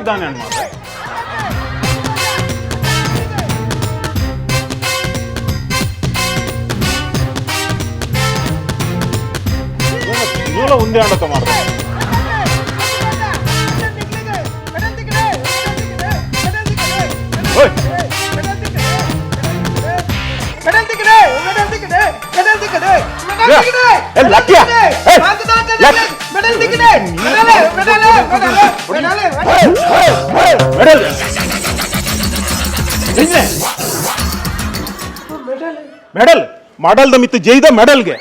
ದಾನೆ ಅಣ್ಣ ಮಾರ್ರೆ. ಏನೋ ಒಂದೇ ಅಂಡತ್ತ ಮಾರ್ರೆ. ಓಯ್. ಏ, ಲಕ್ಕಿಯ. ಏ, ಲಕ್. ಮೆಡಲ್. ಎಂಜೆ? ಮೆಡಲ್ ಮಡಲ್ದ ಮಿತ್ತು ಜೈದ ಮೆಡಲ್ಗೆ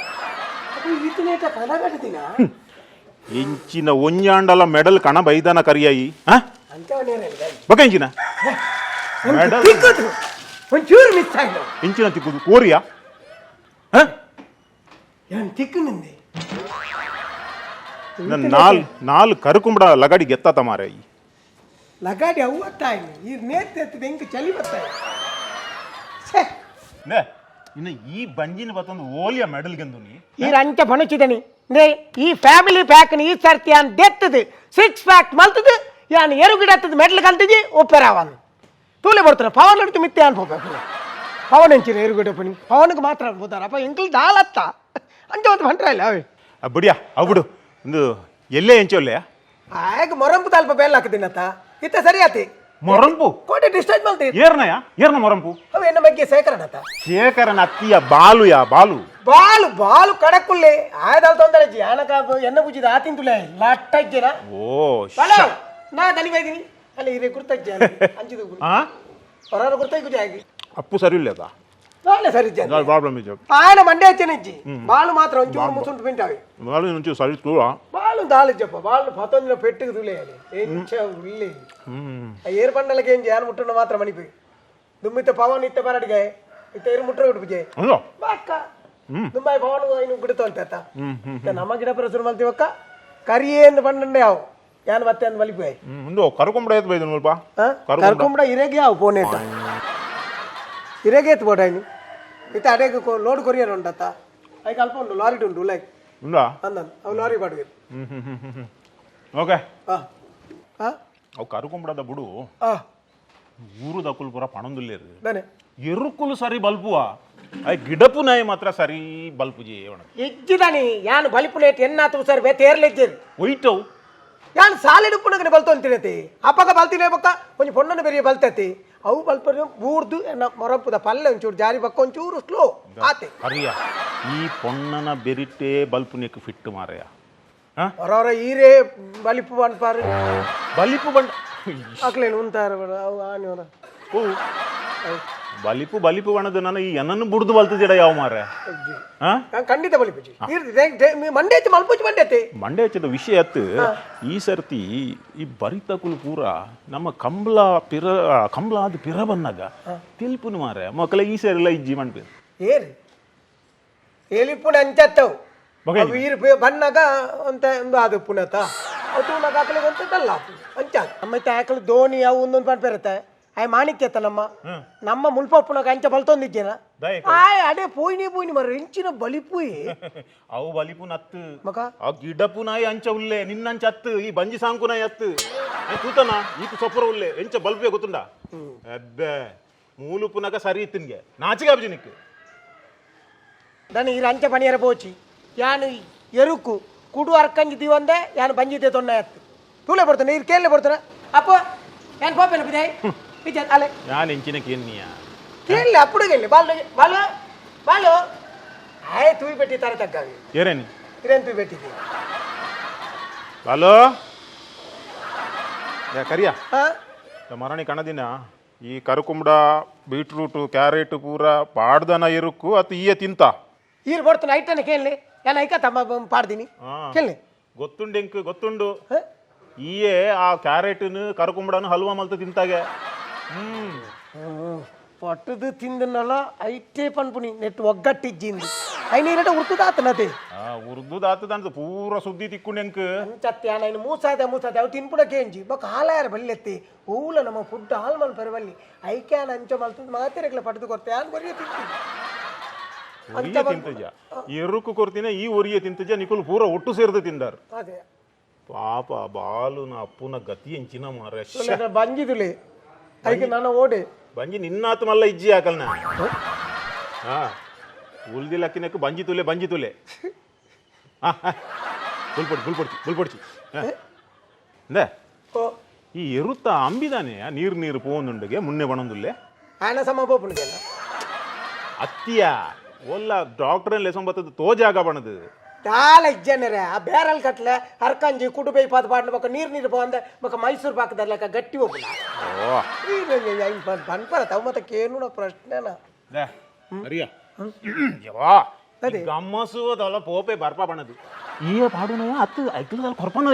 ಇಂಚಿನ ಒಂಜಾಂಡಲ ಮೆಡಲ್ ಕಣ ಬೈದಾನ ಕರಿಯಾಯಿ ಹಾ ಬಕ ಇಂಚಿನ ಮೆಡಲ್ ಒಂಚೂರು ಮಿಸ್ ಆಯ್ತು. ಇಂಚಿನ ತಿಕ್ಕುದು ಕೋರಿಯಾ ಹಾ? ಏನ್ ತಿಕ್ಕು ನಿಂದೆ. ನನ್ನ ನಾಲ್ ನಾಲ್ ಕರುಕುಂಬಡ ಲಗಡಿ ಗೆತ್ತಾತ ಮಾರೆ. ಲಗಾಡಿ ಅವ್ವತ್ತಾಯ್ನು ಈ ನೇತ್ ಎತ್ತದ ಹೆಂಗ್ ಚಳಿ ಬರ್ತಾಯಿ. ಛೇ. ನೇ ಇನ್ನು ಈ ಬಂಜಿನ ಬತ್ತೊಂದು ಓಲಿಯ ಮೆಡಲ್ ಗೆಂದು ನೀ. ಈ ರಂಚ ಪಣಚಿದನಿ ನೇ ಈ ಫ್ಯಾಮಿಲಿ ಪ್ಯಾಕ್ ಈ ಸರ್ತಿ ಯಾನ್ ದೆತ್ತದು ಸಿಕ್ಸ್ ಪ್ಯಾಕ್ ಮಲ್ತದು ಯಾನ್ ಎರುಗಿಡತ್ತದ ಮೆಡ್ಲ್ ಕಂತಿಜಿ ಒಪ್ಪೆರಾವನ್ ತೂಲೆ ಬರ್ತಾನೆ ಪವನ್ ಹಿಡಿದು ಮಿತ್ತೆ ಅನ್ಪೋಬೇಕು. ಪವನ್ ಎಂಚಿನ ಎರುಗಿಡ ಪಣಿ ಪವನ್ಗೆ ಮಾತ್ರ ಅನ್ಬೋದಾರ ಅಪ್ಪ ಎಂಕಲ್ ದಾಲತ್ತ ಅಂಚ ಒಂದು ಬಂಟ್ರ ಇಲ್ಲ ಅವೇ. ಬಿಡಿಯಾ ಅವು ಬಿಡು ಒಂದು ಎಲ್ಲೇ ಎಂಚೊಲ್ಲೆ. ಆಗ ಮೊರಂಪು ತಲ್ಪ ಬೇಲ್ ಹಾಕದಿನತ್ತ ಇತ್ತ ಸರಿ ಆತಿ. ಮೊರಂಪು. ಕೋಟೆ ಡಿಸ್ಚಾರ್ಜ್ ಮಲ್ತಿ. ಏರ್ನಯ ಏರ್ನ ಮೊರಂಪು? ಅವ ಎನ್ನ ಬಗ್ಗೆ ಶೇಖರಣತ್ತ. ಶೇಖರನ ಅತ್ತಿಯ ಬಾಲುಯ ಬಾಲು. ಬಾಲು ಬಾಲು ಕಡಕುಲ್ಲೆ ಆಯ್ದಾಲ್ ತೊಂದರೆ ಜಿ ಆನಕ ಎನ್ನ ಪೂಜಿದ ಆತಿಂತುಲೆ ಲಟ್ಟಜ್ಜನ. ಓ. ಬಾಲು ನಾ ದನಿ ಬೈದಿನಿ ಅಲ್ಲಿ ಹಿರಿಯ ಗುರ್ತಜ್ಜ ಅಂಚಿದು. ಆ. ಹೊರ ಗುರ್ತೈ ಆಗಿ. ಅಪ್ಪು ಸರಿ ಇಲ್ಲ. ಬಾಲೆ ಸರಿ ಇಜ್ಜಿ. ಪ್ರಾಬ್ಲಮ್ ಇದೆ. ಆಯನ ಮಂಡೆ ಹಚ್ಚನ ಇಜ್ಜಿ ಬಾಲು ಮಾತ್ರ ಒಂಚೂರು ಮುಸುಂಟು ಪಿಂಟಾವಿ. ಬಾಲು ಒಂಚೂರು ಸರಿ ತೂಳ. ಬಾಲು ದಾಲಿಜ್ಜಪ್ಪ ಬಾಲು ಪತ್ತೊಂದಿನ ಪೆಟ್ಟಿಗೆ ತುಲೆ ಎಂಚ ಉಳ್ಳಿ ಆ ಏರ್ ಬಂಡಲಕ್ಕೆ ಎಂಜಿ ಯಾನ್ ಮುಟ್ಟುನ ಮಾತ್ರ ಮಣಿಪಿ ದುಮ್ಮಿತ್ತ ಪವನ್ ಇತ್ತ ಬರಡಿಗೆ ಇತ್ತ ಏರು ಮುಟ್ಟ ಬಿಡ್ಬಿಜೆ. ಹೌದು. ಬಾಕ್ಕ ದುಂಬಾಯಿ ಪವನ್ ಇನ್ನು ಗಿಡತ ಅಂತ ನಮ್ಮ ಗಿಡ ಪರ ಶುರು ಮಲ್ತಿವಕ್ಕ ಕರಿಯೇಂದು ಬಂಡಂಡೆ ಯಾವು ಯಾನ್ ಮತ್ತೆ ಅಂದ್ ಮಲಿಪಿ. ಒಂದು ಕರ್ಕೊಂಬಿಡ ಆಯ್ತು ಬೈದನು ಸ್ವಲ್ಪ. ಕರ್ಕೊಂಬಿಡ. ಕರ್ಕೊಂಬಿಡ ಇರೇಗೆ ಯಾವ ಫೋನ್ ಏಟ ಇರೇಗೆ ಎತ್ತು ಬೋಟಾಯ್ನಿ ಇತ್ತ ಅಡೇಗೆ ಲೋಡ್ ಕೊರಿಯರ್ ಉಂಟತ್ತ ಐಕ್ ಅಲ್ಪ ಉಂಟು ಲಾರಿ ಉಂಟು ಲೈಕ್. ಉಂಡಾ? ಅಂದನ್ ಅವು ಲಾರಿ ಬಾಡುವೆ. ಹ್ಮ್ ಹ್ಮ್ ಹ್ಮ್ ಹ್ಮ್ ಓಕೆ. ಹಾಂ ಹಾಂ. ಅವು ಕರ್ಕೊಂಬಿಡದ ಬಿಡು. ಹಾಂ. ಊರು ದಕ್ಕುಲ್ ಪೂರ ಪಣೊಂದುಲ್ಲೇರು. ಬನ್ನಿ. ಎರುಕುಲು ಸರಿ ಬಲ್ಪುವ I ಗಿಡಪು ನಾಯಿ ಮಾತ್ರ ಸರಿ ಬಲ್ಪುಜಿ ಒಣ. ಇಜ್ಜಿದಾನಿ ಯಾನು ಬಲಿಪುನೇಟ್ ಎನ್ನಾತು ಸರ್ ಬೇತೇರ್ಲೆಜ್ಜೇರು. ಒಯ್ಟವು. ಯಾನ್ ಸಾಲಿಡ್ ಪುಣಗನೆ ಬಲ್ತು ಅಂತಿರತಿ ಅಪ್ಪಗ ಬಲ್ತಿನೇ ಬೊಕ್ಕ ಒಂಜಿ ಪೊಣ್ಣನ ಬೆರಿಯ ಬಲ್ತತಿ ಅವು ಬಲ್ಪನ ಬೂರ್ದು ಎನ್ನ ಮೊರಪುದ ಪಲ್ಲೆ ಒಂಚೂರು ಜಾರಿ ಬಕ್ಕ ಒಂಚೂರು ಸ್ಲೋ ಆತೆ. ಕರಿಯ ಈ ಪೊಣ್ಣನ ಬೆರಿಟೇ ಬಲ್ಪುನೆಕ್ ಫಿಟ್ ಮಾರಯ. ಹೊರವರ ಈರೇ ಬಲಿಪು ಅನ್ಪಾರು. ಬಲಿಪು ಬಂಡ. ಅಕ್ಲೇನು ಉಂತಾರ ಅವು ಆನಿವರ. ಓ ಬಲಿಪು ಬಲಿಪು ಬಣ್ಣದ ನನ್ನ ಈ ಎನ್ನನ್ನು ಬುಡ್ದು ಬಲ್ತದಿಡ ಯಾವ ಮಾರೆ ಹಾ? ಖಂಡಿತ ಬಲಿಪುಜಿ ಮಂಡೆ ಐತಿ ಮಲ್ಪುಜಿ ಮಂಡೆ ಐತಿ. ಮಂಡೆ ಹಚ್ಚಿದ ವಿಷಯ ಅತ್ತು ಈ ಸರ್ತಿ ಈ ಬರಿತಕುಲು ಪೂರ ನಮ್ಮ ಕಂಬ್ಲ ಪಿರ ಕಂಬ್ಲ ಅದು ಪಿರ ಬಂದಾಗ ತಿಲ್ಪುನು ಮಾರೆ ಮಕ್ಕಳ ಈ ಸೇರೆಲ್ಲ ಇಜ್ಜಿ ಮಣ್ಪಿ. ಏರಿ ಎಲಿಪುನ ಅಂಚತ್ತವು. ಬಗೆ. ಅವು ಈರು ಬಣ್ಣಗ ಅಂತ ಒಂದು ಅದು ಪುನತ ಅವು ತೂನಗ ಆಕಳಿಗೆ ಅಂತ ಅಲ್ಲ ಅಂಚ ನಮ್ಮ ಇತ್ತ ಆಕಳು ದೋಣಿ ಅವು ಒಂದೊಂದು ಪಾಟ್ ಬರುತ್ತೆ ಆಯ್ ಮಾಣಿಕ್ಯತ ನಮ್ಮ ನಮ್ಮ ಮುಲ್ಪಪ್ಪುನಗ ಅಂಚ ಬಲ್ತೊಂದಿದ್ದೇನ. ದಾಯೆ? ಆಯ್ ಅಡೆ ಪೋಯ್ನಿ ಪೋಯ್ನಿ ಮರ ಇಂಚಿನ ಬಲಿಪುಯಿ. ಅವು ಬಲಿಪು ನತ್ತು. ಮಗ. ಆ ಗಿಡಪು ನಾಯಿ ಅಂಚ ಉಲ್ಲೆ ನಿನ್ನಂಚ ಅತ್ತು ಈ ಬಂಜಿ ಸಾಂಕು ನಾಯಿ ಅತ್ತು ಆಯ್ ತೂತನ ಈತು ಸೊಪ್ಪರ ಉಲ್ಲೆ ಎಂಚ ಬಲ್ಪೆ ಗೊತ್ತುಂಡ ಅಬ್ಬೆ ಮೂಲುಪುನಗ ಸರಿ ಇತ್ತಿನ್ಗೆ ನಾಚಿಗೆ ಅಬ್ಜಿನಿಕ್. ನಾನು ಈ ಅಂಚ ಪಣಿಯರ ಪೋಚಿ ಯಾನು ಎರುಕು ಕುಡು ಅರ್ಕಂಜಿ ದಿವಂದೆ ಯಾನು ಬಂಜಿದ್ದೆ ತೊನ್ನೆ ಅತ್ತು ತೂಲೆ ಬರ್ತಾನೆ ನೀರು ಕೇಳಲೆ ಬರ್ತಾನೆ ಅಪ್ಪ ಯಾನ್ ಪೋಪೆನ ಬಿದೆ ಬಿಜ ಅಲೆ. ಯಾನ್ ಎಂಚಿನ ಕೇನ್ನಿಯ? ಕೇಳಲೆ ಅప్పుడు ಕೇಳಲಿ ಬಾಲು ಬಾಲು ಬಾಲು ಆಯ್ ತೂಯಿ ಪೆಟ್ಟಿ ತರ ತಗ್ಗಾವಿ. ಏರೇನಿ? ಇರೇನು ತೂಯಿ ಪೆಟ್ಟಿದ್ದಿ? ಬಾಲು ಯಾ ಕರಿಯ. ಹಾ. ಮರಣಿ ಕಣದಿನ ಈ ಕರುಕುಂಬಡ ಬೀಟ್ರೂಟು ಕ್ಯಾರೆಟ್ ಪೂರ ಪಾಡ್ದನ ಎರುಕು ಅತ್ತು ಈಯ ತಿಂತ. ಈರು ಬರ್ತಾನೆ ಐಟನೆ ಕೇಳಲಿ ಯಾನ್ ಐಕ ತಮ್ಮ ಪಾಡ್ದಿನಿ. ಆ. ಕೇಳಲಿ. ಗೊತ್ತುಂಡು ಎಂಕ್ ಗೊತ್ತುಂಡು. ಹ? ಈಯೇ ಆ ಕ್ಯಾರೆಟ್ನು ಕರುಕುಂಬಡನು ಹಲ್ವಾ ಮಲ್ತ ತಿಂತಾಗೆ ಹ್ಮ್. ಪಟ್ಟದು ತಿಂದನಲ್ಲ ಐಟೇ ಪನ್ಪುನಿ ನೆಟ್ ಒಗ್ಗಟ್ಟಿಜ್ಜಿಂದು ಐನೀರಟ ಉರ್ತದಾತನತೆ. ಆ ಉರ್ದುದಾತದಂತ ಪೂರ ಸುದ್ದಿ ತಿಕ್ಕೊಂಡು ಎಂಕ್. ಅಂಚತ್ತೆ ನಾನು ಮೂಸಾದೆ ಮೂಸಾದೆ ಅವು ತಿನ್ಪುಡ ಕೇಂಜಿ ಬೊಕ್ಕ ಹಾಲಾರ ಬಲ್ಲೆತ್ತಿ ಹೂಲ ನಮ್ಮ ಫುಡ್ ಹಾಲ್ ಮಲ್ ಪೆರವಲ್ಲಿ ಐಕ್ಯಾನ ಅಂಚ ಮಲ್ತದ ಮಾತೆರೆಗ್ಲ ಪಡೆದು ಕೊರ್ತೆ ಯಾನ್ ಬರಿಯ ತಿಂತೀನಿ. ಒರಿಯ ತಿಂತಜ ಎರುಕು ಕೊರ್ತಿನ ಈ ಒರಿಯ ತಿಂತಜ ನಿಕುಲ್ ಪೂರ ಒಟ್ಟು ಸೇರ್ದು ತಿಂದಾರು. ಅದೇ. ಪಾಪ ಬಾಲುನ ಅಪ್ಪುನ ಗತಿ ಎಂಚಿನ ಮಾರ. ಬಂಜಿದುಲೆ ಐಕ್ ನಾನು ಓಡೆ. ಬಂಜಿ ನಿನ್ನಾತ್ ಮಲ್ಲ ಇಜ್ಜಿ ಆಕಲ್ನ. ಹಾ, ಉಲ್ದಿ ಲಕ್ಕಿನಕ್ಕೆ ಬಂಜಿ ತುಲೆ, ಬಂಜಿ ತುಲೆ. ಆ, ಆ. ಬುಲ್ಪೊಡ್ಚಿ, ಬುಲ್ಪೊಡ್ಚಿ, ಬುಲ್ಪೊಡ್ಚಿ ಇಂದೆ. ಓ. ಈ ಎರುತ್ತ ಅಂಬಿದಾನೆ ನೀರು ನೀರು ಪೋವೊಂದುಂಡುಗೆ ಮುನ್ನೆ ಬಣೊಂದುಲ್ಲೆ. ಆನ ಸಮ ಪೋಪುಂಡು. ಅತ್ತಿಯ ಒಲ್ಲ ಡಾಕ್ಟರ್ ಲೆಸೊಂಬತ್ತದ ತೋಜಾಗ ಬಣದು. ದಾಲ ಇಜ್ಜನರೆ, ಆ ಬ್ಯಾರಲ್ ಕಟ್ಲೆ ಅರ್ಕಂಜಿ ಕುಡು ಬೇಯ್ ಪಾದ ಪಾಡ್ನ ಬೊಕ ನೀರ್ ನೀರು ಪೋಂದೆ ಬೊಕ ಮೈಸೂರು ಪಾಕದಲ್ಲ ಗಟ್ಟಿ ಹೋಗುಣ. ಓ. ಪನ್ಪರ ತವ ಮತ್ತೆ ಕೇನುನ ಪ್ರಶ್ನೆನ. ಅರಿಯ ಯವಾ. ಅದೇ. ಗಮ್ಮಸುವದಲ್ಲ ಪೋಪೆ ಬರ್ಪ ಬಣದು ಈ ಪಾಡುನ ಅತ್ತು ಐಕ್ಲದಲ್ಲ ಕೊರ್ಪನ.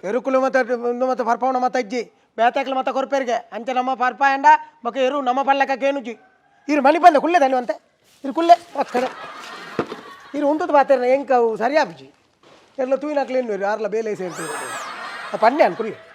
ಎರುಕುಲು ಮತ್ತೆ ಉಂದು ಮತ್ತೆ ಪರ್ಪವನ ಮತ್ತೆ ಅಜ್ಜಿ ಬೇತಾಕ್ಲು ಮತ್ತೆ ಕೊರ್ಪೇರಿಗೆ ಅಂಚೆ ನಮ್ಮ ಪರ್ಪಾಯಂಡ ಬೊಕ ಎರು ನಮ್ಮ ಪಲ್ಲಕ್ಕ ಕೇನುಜಿ. ಇರು ಮನಿ ಬಂದೆ ಕುಲ್ಲೆ ಧನ್ಯವಂತೆ ಇರು ಕುಲ್ಲೆ ಪಕ್ಕದ ಇರು ಉಂಟದ ಪಾತ್ರ ಎಂಕ ಅವು ಸರಿಯಾಪುಜಿ ಎಲ್ಲ ತೂಯಿನಾಕ್ಲೆ ಎನ್ನುವರು ಆರ್ಲ ಬೇಲೆ ಸೇರ್ತೀವಿ ಪನ್ನೆ ಅನ್ಕುಲ್ಲೆ.